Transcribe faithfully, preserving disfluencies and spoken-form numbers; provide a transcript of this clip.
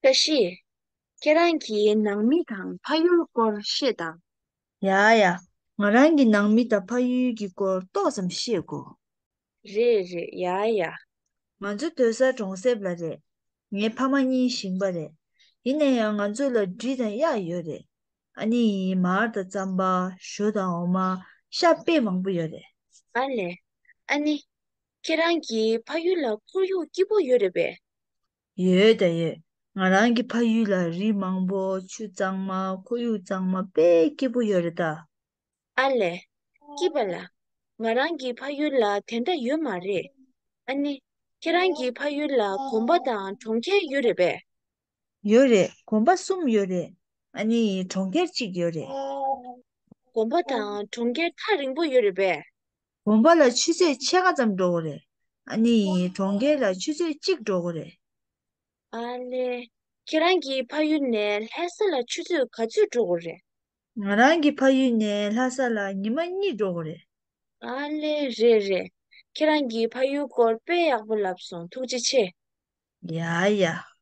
བཀྲ་ཤིས། ཁྱེད་རང་གིས་ནང་མི་དང་ཕ་ཡུལ་སྐོར་ཤེས་དང་། ཡ་ཡ། ང་རང་གིས་ནང་མི་དང་ཕ་ཡུལ་གྱི་སྐོར་ཏོག་ཙམ་ཤེས་གོ། རེད་རེད། ཡ་ཡ། ང་ཚོ་སྡོད་ས་གྲོང་གསེབ་ལ་རེད། ངའི་ཕ་མ་གཉིས་ཞིང་པ་རེད། ཡིན་ན་ཡང་ང་ཚོ་ལ་འབྲི་དང་གཡག་ཡོད་རེད། ཨ་ནི་མར་དང་རྩམ་པ། ཞོ་དང་འོ་མ། ཤ་དཔེ་མང་པོ་ཡོད་རེད། ཨ་ལས། ཨ་ནི། ཁྱེད་རང་གི་ཕ་ཡུལ་ལ་ཁོར་ཡུག་སྐྱིད་པོ་ཡོད་རེད་པས། ཡོད་ད་ཡོད། ང་རང་གི་ཕ་ཡུལ་ལ་རི་མང་པོ། ཆུ་གཙང་མ། ཁོར་ཡུག་གཙང་མ། དཔེ་སྐྱིད་པོ་ཡོད་རེད་ད། ཨ་ལས། སྐྱིད་པ་ལ། ང་རང་གི་ཕ་ཡུལ་ལ་དེ་འདྲ་ཡོད་མ་རེད། ཨ་ནི། ཁྱེད་རང་གི་ཕ་ཡུལ་ལ་དགོན་པ་དང་གྲོང་ཁྱེར་ཡོད་རེད་པས། ཡོད་རེད། དགོན་པ་གསུམ་ཡོད་རེད། ཨ་ནི་གྲོང་ཁྱེར་གཅིག་ཡོད་རེད། དགོན་པ་དང་གྲོང་ཁྱེར་ཐག་རིང་པོ་ཡོད་རེད་པས། དགོན་པ་ལ་ཆུ་ཚོད་ཕྱེད་ཀ་ཙམ་འགྲོ་དགོས་རེད། ཨ་ནི་གྲོང་ཁྱེར་ལ་ཆུ་ཚོད་གཅིག་འགྲོ་དགོས་རེད། ཨ་ལེ། ཁྱེད་རང་གི་ཕ་ཡུལ་ནས་ལྷ་ས་ལ་ཆུ་ཚོད་ག་ཚོད་འགྲོ་དགོས་རེད། ང་རང་གི་ཕ་ཡུལ་ནས་ལྷ་ས་ལ་ཉི་མ་གཉིས་འགྲོ་དགོས་རེད། ཨ་ལེ། རེད་རེད། ཁྱེད་རང་གིས་ཕ་ཡུལ་སྐོར་དཔེ་ཡག་པོ་ལབ་སོང་། ཐུགས་རྗེ་ཆེ། ཡ་ཡ།